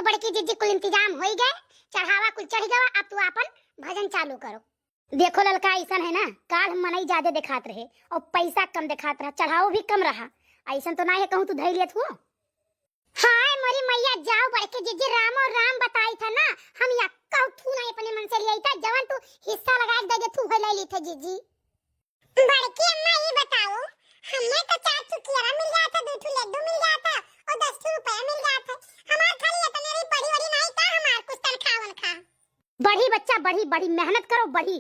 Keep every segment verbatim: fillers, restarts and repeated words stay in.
बड़की जिज्जी, कुल इंतजाम होई गए, चढ़ावा कुल चढ़ गवा, अब तू आपन भजन चालू करो। देखो ललका, ऐसन है ना, काल हम मनई जादे देखात रहे और पैसा कम देखात रहा, चढ़ावो भी कम रहा। ऐसन तो ना है कहूँ तू धई लेत हुओ। हाय मोरी मैया, जाओ बड़की जिज्जी, रामो राम बताई था ना, हम यक्का थू नहीं अपने मन से लिया था, जवन तू हिस्सा लगा के दे दे, तू ले ली थे जिज्जी। बड़की अम्मा, ये बताओ, हमें तो चार ठो केरा मिल जात है, दो ठो लड्डू मिल जात है और दस ठो रुपया मिल जात है। हमार खाली इतने रही, बढ़ी वढ़ी नहीं का हमार कुछ तनखा वनखा? बढ़ी बच्चा, बढ़ी, बढ़ी, मेहनत करो, बढ़ी।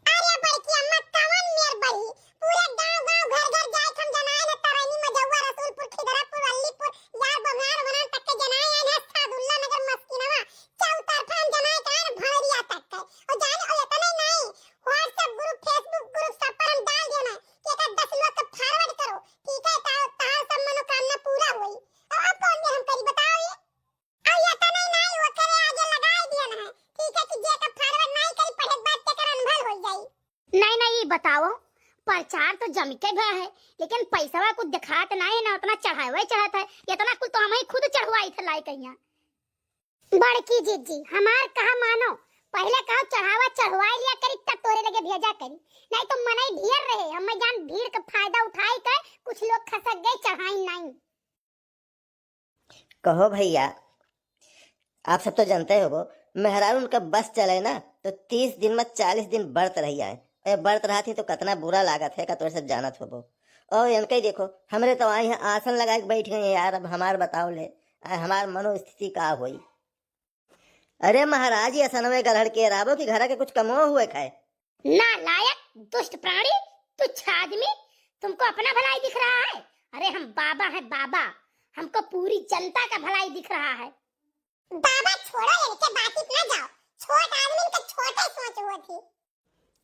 अरे बड़की अम्मा, कवन मेर बढ़ी? पूरे गांव गांव, घर घर जाए के हम जनाए न, तरैनी, मजौवा, रसूलपुर, खिदरापुर, अलीपुर, यार बबनार, वनार तक के जनाए आए न, सादुल्ला नगर, मस्किनवा, चौतरफा हम जनाए के आए न, भंवरिया तक के। और जाने, और इतने नहीं, WhatsApp group, Facebook group सब पर हम डाल दियो ना कि एक आध दस लोग के forward करो, ठीक है, ता-, तार सब मनोकामना पूरा होई। और अब कौन मेर हम करी बताओ ये? और इतने नहीं, वो करे आगे लगाए दियो ना, ठीक है, कि जे के forward नहीं करी, पढ़े के बाद तेकर अनभल हो जाई। नहीं, नहीं, ये बताओ, प्रचार तो जम के भा है, लेकिन पैसवा कुछ दिखात नहीं है ना, उतना चढ़ावे चढ़त है, इतना कुल तो हम ही खुद चढ़वाई थे लाई कहिया। बड़की जिज्जी, हमार कहा मानो, पहले कहो चढ़ावा चढ़वाई लिया करी, तब तोरे लगे भेजा करी, नहीं तो मनई ढेर रहे, हम जान भीड़ का फायदा उठाई के कुछ लोग खसक गए, चढ़ाई नहीं। कहो भैया, आप सब तो जानते होबो, मेहरारू उनका बस चले ना तो तीस दिन में चालीस दिन बरत रही आए। ए, बरत रहत ही तो कितना बुरा लागत है का, तोरे सब जानत होबो। और इनके ही देखो, हमरे तो आई है आसन लगा के बैठ गए हैं यार। अब हमार बताओ ले, आ, हमार मनोस्थिति का होई? अरे महाराज, ये असनवे ग्रहण के राबो कि घर के कुछ कमो हुए खाए? नालायक, दुष्ट प्राणी, तुच्छ आदमी, तुमको अपना भलाई दिख रहा है? अरे हम बाबा हैं बाबा, हमको पूरी जनता का भलाई दिख रहा है। बाबा छोड़ो, इनके बातचीत ना जाओ, छोट आदमी के छोटे सोच होती।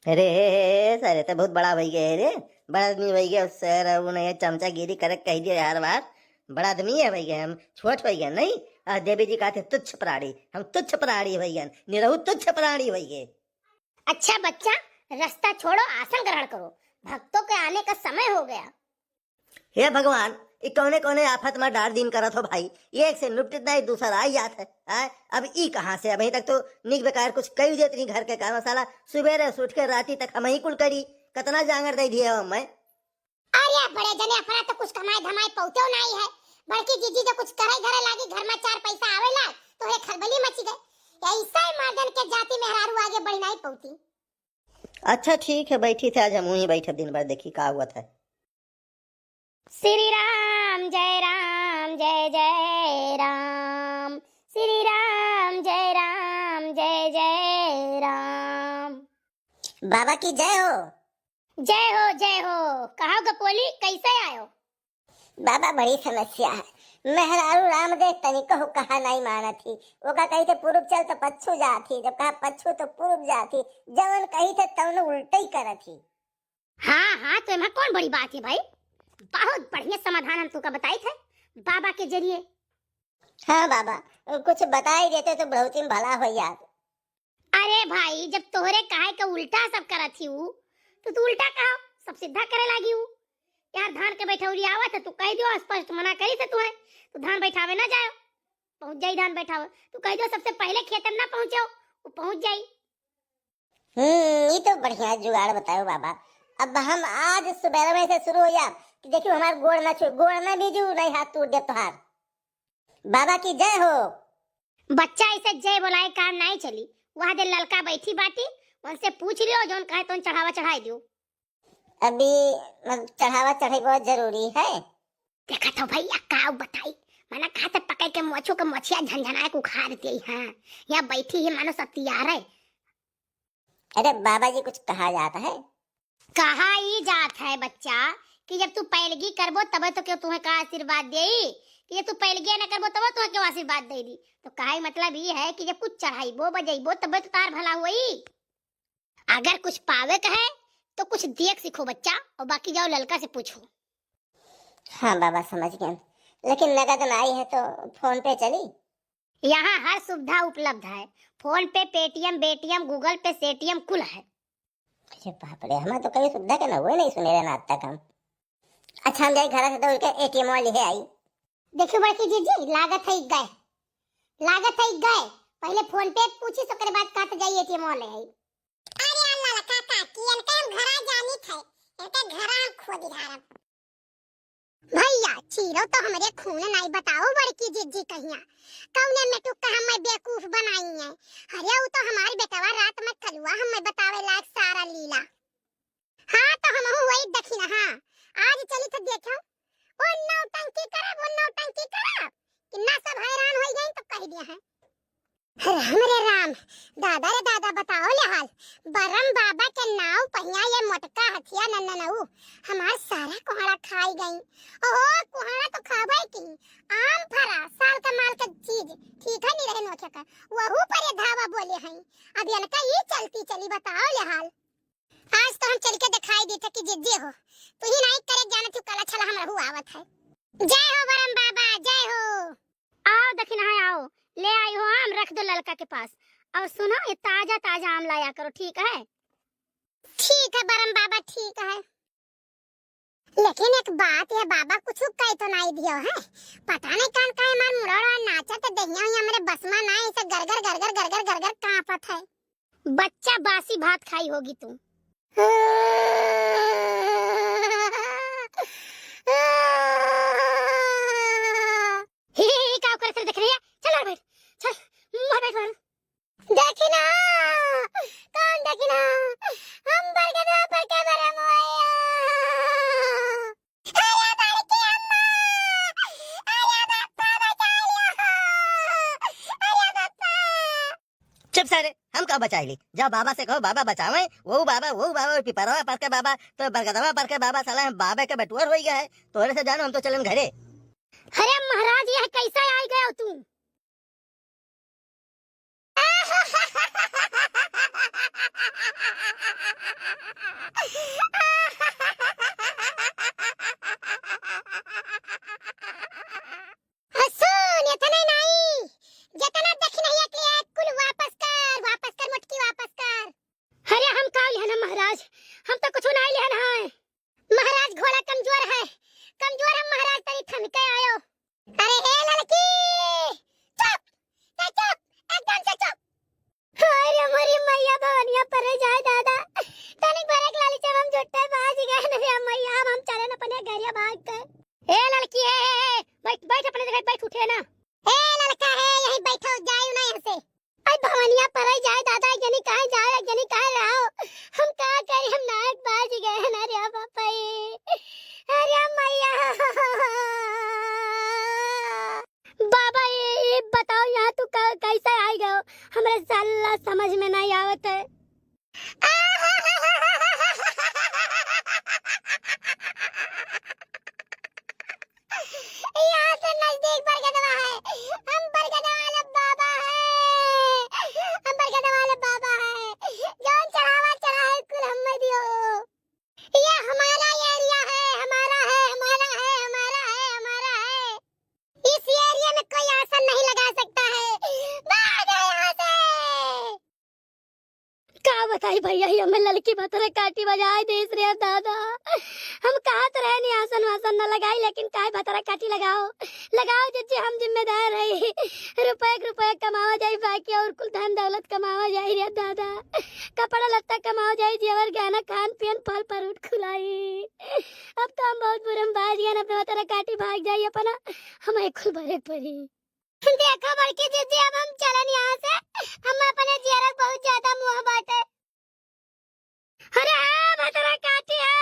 अरे हे, हे, हे, सारे तो बहुत बड़ा भई गए रे, बड़ा आदमी भई गया, उससे रहो नहीं, चमचागिरी करे कह दिया यार बार, बड़ा आदमी है भई गए, हम छोट भई गए नहीं। आ, देवी जी कहते तुच्छ प्राणी, हम तुच्छ प्राणी भई गए, निरहु तुच्छ प्राणी भई गए। अच्छा बच्चा, रास्ता छोड़ो, आसन ग्रहण करो, भक्तों के आने का समय हो गया। हे भगवान, ई कौने कौने आफत में डार दिन करत हो भाई, एक से निपटत नहीं दूसरा आई जात है। आय, अब ई कहाँ से, अभी तक तो निक बेकार कुछ कई देत नहीं घर के काम, साला सुबेरे से उठ के राती तक हम ही कुल करी, कितना जांगर दे दिए हो मैं। अरे बड़े जने अपना तो कुछ कमाए धमाए पौते नहीं है, बड़की जिज्जी जो कुछ करे धरे लागी, घर में चार पैसा आवे ला तो हे खलबली मची गए। ऐसा ही मर्दन के जाति मेहरारू आगे बढ़ी नहीं पौती। अच्छा ठीक है, बैठी थे आज हम वहीं बैठे दिन भर, देखी का हुआ था। श्री राम जय राम जय जय राम, श्री राम जय राम जय जय राम। बाबा की जय हो। जय हो जय हो। कहो गपोली, कैसे आयो? बाबा बड़ी समस्या है, मेहरारू राम दे तनिको कहा नहीं मानत ही, ओका कही थे पूरब चल तो पच्छू जात ही, जब कहा पच्छू तो पूरब जात ही, जवन कही थे तवन उल्टे ही करत ही। हाँ हाँ, तो एमा कौन बड़ी बात है भाई, बहुत बढ़िया समाधान हम तुका बताई थे बाबा के जरिए। हाँ बाबा, कुछ बताई देते तो बहुत ही भला हो यार। अरे भाई, जब तोहरे कहे के उल्टा सब करत ही ऊ, तो तू उल्टा कहो, सब सीधा करे लागी ऊ। यार धान के बैठौरी आवत है, तू कह दियो, स्पष्ट मना करी से तू है, तू धान बैठावे ना जाओ, पहुँच जाई धान बैठावे, तू कह दियो सबसे पहले खेत में ना पहुँचो, वो पहुँच जाई। हम्म, ये तो बढ़िया जुगाड़ बतायो बाबा। अब हम आज सुबह में से शुरू हो जाब कि देखियो हमार गोड़ ना छू, गोड़ ना बीजू, नहीं हाथ टूट दे तोहार। बाबा की जय हो। बच्चा ऐसे जय बोलाए काम नहीं चली, वह दे ललका बैठी बाटी, उनसे पूछ लियो, जौन कहे तौन चढ़ावा चढ़ाई दियो। अभी, मतलब, चढ़ावा चढ़े बहुत जरूरी है। देखा तो भैया, का बताई, मना कहा तो पकड़ के मोछू के मोछिया झनझनाए के उखाड़ देई। हाँ, यहाँ बैठी ही मानो सब तैयार है। अरे बाबा जी, कुछ कहा जाता है? कहा ई जात है बच्चा कि जब तू पैलगी करबो तब तो क्यों तुम्हें का आशीर्वाद देई, कि जब तू पैलगी न करबो तब तुम्हें क्यों आशीर्वाद दे दी। तो कहा मतलब ई है कि जब कुछ चढ़ाइबो बजैबो तब तो तार भला होई। अगर कुछ पावे का है तो कुछ देख सीखो बच्चा, और बाकी जाओ ललका से पूछो। हाँ बाबा, समझ गए, लेकिन नगद नहीं है तो फोन पे चली? यहाँ हर सुविधा उपलब्ध है, फोन पे, पेटीएम, बेटीएम, गूगल पे, सेटीएम कुल है। अरे बाप रे, हमारे तो कभी सुविधा के ना हुए नहीं सुने रहना आज तक हम। अच्छा, हम जाए घर से दौड़ के एटीएम वाली है आई। देखियो बड़की जीजी, लागत है गए। लागत है गए, पहिले फोन पे पूछी, ओकरे बाद कहत जाई एटीएम वाले है। अरे अल्लाह ला काका, कि इनका हम घरा जानित है, इनका घरा हम खोदी धारब। भैया, चीरो तो हमरे खून नाई, बताओ बड़की जिज्जी कहिया। कौने मेटुक का हमें बेवकूफ बनाई है? अरे, उ तो हमार बेटवा रात में कलुआ हमें बतावे लायक सारा लीला। हाँ, तो हमहू वही दखिन, हाँ। आज चली तो देखो, वो नौटंकी करब, वो नौटंकी करब, कि ना सब हैरान हो गई तो कह दिया है। राम रे राम, दादा रे दादा, बताओ ले हाल। बरम बाबा के नाव पहिया ये मोटका हथिया नन्ननऊ हमार सारा कोहड़ा खाई गई। ओहो, कोहड़ा तो खाबे की, आम फरा, साल का माल का चीज, ठीक है, नहीं रहे नोखे का, वहू पर ये धावा बोले हैं। अब इनका ये चलती चली, बताओ ले हाल। आज तो हम चल के दिखाई दी थे कि जिद्दी हो, तू ही नाई करे जाना तू काला छला हमरा हु आवत है। जय हो बरम बाबा, जय हो। आओ दखिनहा, आओ, ले आई हो आम, रख दो ललका के पास। और सुनो, ये ताजा ताजा आम लाया करो, ठीक है? ठीक है बरम बाबा, ठीक है। लेकिन एक बात, ये बाबा कुछ कह तो नहीं दियो है, पता नहीं कान का हमार मुड़वा नाचत, देहिया हुई हमरे बस में ना, ऐसे गरगर गरगर गरगर गरगर कांपत है। बच्चा बासी भात खाई होगी तू। हे, हे, हे, का करत रहे, देख रही है? चल और बैठ, चल, मुँह बैठ मारू। देखी ना, कौन देखी ना? हम बरगदवा पर के बरम भैया। अरे बड़की अम्मा, अरे बप्पा बचा लियो, अरे बप्पा। चुप सारे, हम का बचाई ली? जा बाबा से कहो, बाबा बचावे। वो बाबा, वो बाबा, पिपरवा पर के बाबा, तो बरगदवा पर के बाबा, साला हम बाबे के बटुअर होई गया है। तोरे से जानो, हम तो चलन घरे। अरे महाराज, यह कैसे आई गयो तू? सुन, इतने नहीं, जितना दखिनहिया के लिए कुल वापस कर, वापस कर, मोटकी वापस कर। अरे हम का लिहन है महाराज, हम तो कुछ नहीं लिहन है। महाराज घोड़ा कमजोर है, कमजोर है महाराज, तनी थम के आयो। अरे ए ललकी, चुप, ए चुप, एकदम से चुप। हाय रे मोरी मैया, भवनिया परे जाए दादा। तनिक भरे के लाली जब हम जुट्टे बाज गए न रे मैया, अब हम चले न अपने घरिया भाग के। ए ललकी, ए, ए, ए, बैठ, बैठ अपने जगह बैठ, उठे ना। ए ललका है, यहीं बैठो, जाए ना यहाँ से। आई भवनिया परे जाए दादा, एक जनी कहाँ जाए, एक जनी कहाँ रहो। हम का करी, हम नाक बाज गए न रे बापा। अरे मैया। बाबा, ये, ये बताओ, यहाँ तू क-, कैसे आई गयो? हमरे साला समझ में नहीं आवत है। यहाँ से नजदीक बरगदवा है, हम बरगदवा वाले बाबा है, हम बरगदवा वाले बाबा है, जौन चढ़ावा चढ़ा है कुल हमें दियो। ये हमारा एरिया है, हमारा है, हमारा है, हमारा है, हमारा है। इस एरिया में कोई आसन नहीं लगा सकता है। भाग यहाँ से। का बताई भैया, ये हमें ललकी भतरे काटी बजाए देस रे दादा। हम कहत रहे नहीं आसन वासन न लगाई, लेकिन काहे भतरा काटी लगाओ, लगाओ जिज्जी, हम जिम्मेदार है। रुपये के रुपये कमावा जाई, बाकी और कुल धन दौलत कमावा जाई रे दादा। कपड़ा लत्ता कमावा जाई, जेवर गहना खान पियन फल फ्रूट खुलाई। अब तो हम बहुत बुरे में बाज गए, अपने भतरा काटी भाग जाई अपना, हम एक कुल भरे परी। देखो बड़की जिज्जी, अब हम चलन यहाँ से, हम अपने जियरा बहुत ज्यादा मोह बाटे। अरे हाँ, भतरा काटी है।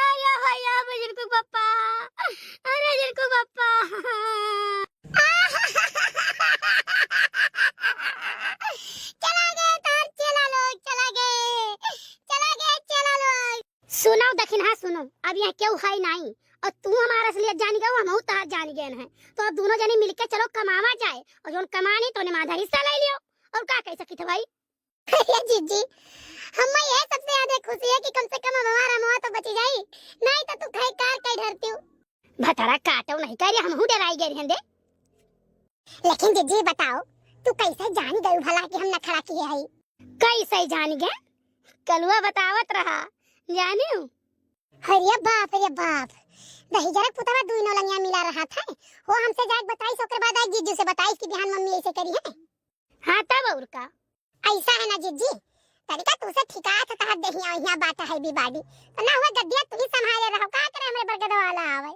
अरे भैया, अरे जिनको पप्पा, अरे जिनको पप्पा। चला गए तार चेला लोग, चला गए, चला गए चेला लोग। सुनो दखिनहा, सुनो, अब यहाँ केहू है नहीं, और तू हमारा असलियत जान गए, हम तहार जान गए हैं, तो अब दोनों जने मिलके चलो कमावा जाए, और जौन कमानी तो माधर हिस्सा ले लियो, और का कह सकी थे भाई? अरे जिज्जी, हमें यह सबसे ज्यादा खुशी है कि कम से कम अब हमारा मुआ तो बची जाई, नहीं तो तू खाई कार कई ढरती हूँ। भतरा काटो नहीं कर, हम हूँ डराई गए रहन दे। लेकिन जिज्जी बताओ, तू कैसे जान गयू भला कि हम नखरा किए हई? कैसे जान गए? कलुआ बतावत रहा, जानियो। अरे बाप रे बाप, दहिजरक पुतवा दुई नौलंगिया मिला रहत है। हो हमसे जाके बताइस, ओकरे बाद आई जीजू से बताइस कि बिहान मम्मी ऐसे करिहैं। हाँ, तब और का? ऐसा है ना जिज्जी, तनिका तू से ठिकात तहत देहिया ओहिया बात है भी बाडी। तो ना हुआ गद्दिया तू ही संभाले रहो, का करे हमरे बरगद वाला आवे।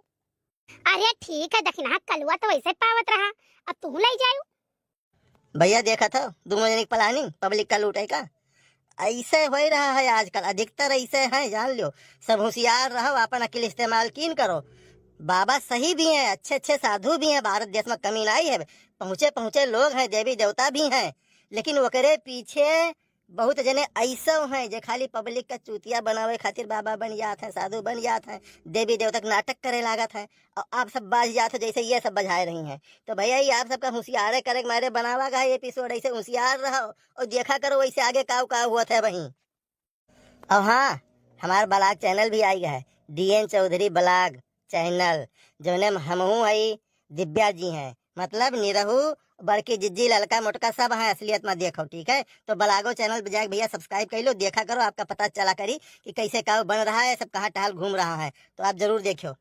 अरे ठीक है, दखिनहा कलुआ तो वैसे पावत रहा, अब तू ले जायू। भैया देखत हो, दोनों जने के planning public का लूटे का। ऐसे हो ही रहा है आजकल, अधिकतर ऐसे हैं, जान लियो। सब होशियार रहो, अपन अकिल इस्तेमाल कीन करो। बाबा सही भी हैं, अच्छे अच्छे साधु भी हैं, भारत देश में कमी नहीं है, पहुँचे पहुँचे लोग हैं, देवी देवता भी हैं, लेकिन ओकरे पीछे बहुत जने ऐसो हैं जे खाली public का चूतिया बनावे खातिर बाबा बन जात हैं, साधु बन जात हैं, देवी देवता के नाटक करे लागत हैं, और आप सब बाझ जात हो जैसे ये सब बझाए रही हैं। तो भैया, ये आप सबका होशियारे करे के मारे बनावा गा है episode, ऐसे होशियार रहो और देखा करो वैसे आगे काव काव होत है वहीं। और हाँ, हमार blog channel भी आई है, डीएन चौधरी blog channel, जौने में हमहू हई, दिव्या जी हैं, मतलब निरहू, बड़की जिज्जी, ललका मोटका सब हैं असलियत में, देखो, ठीक है? तो blogओ channel पे जाके भैया subscribe कर लो, देखा करो, आपका पता चला करी कि कैसे काव बन रहा है, सब कहाँ टहल घूम रहा है, तो आप जरूर देखियो।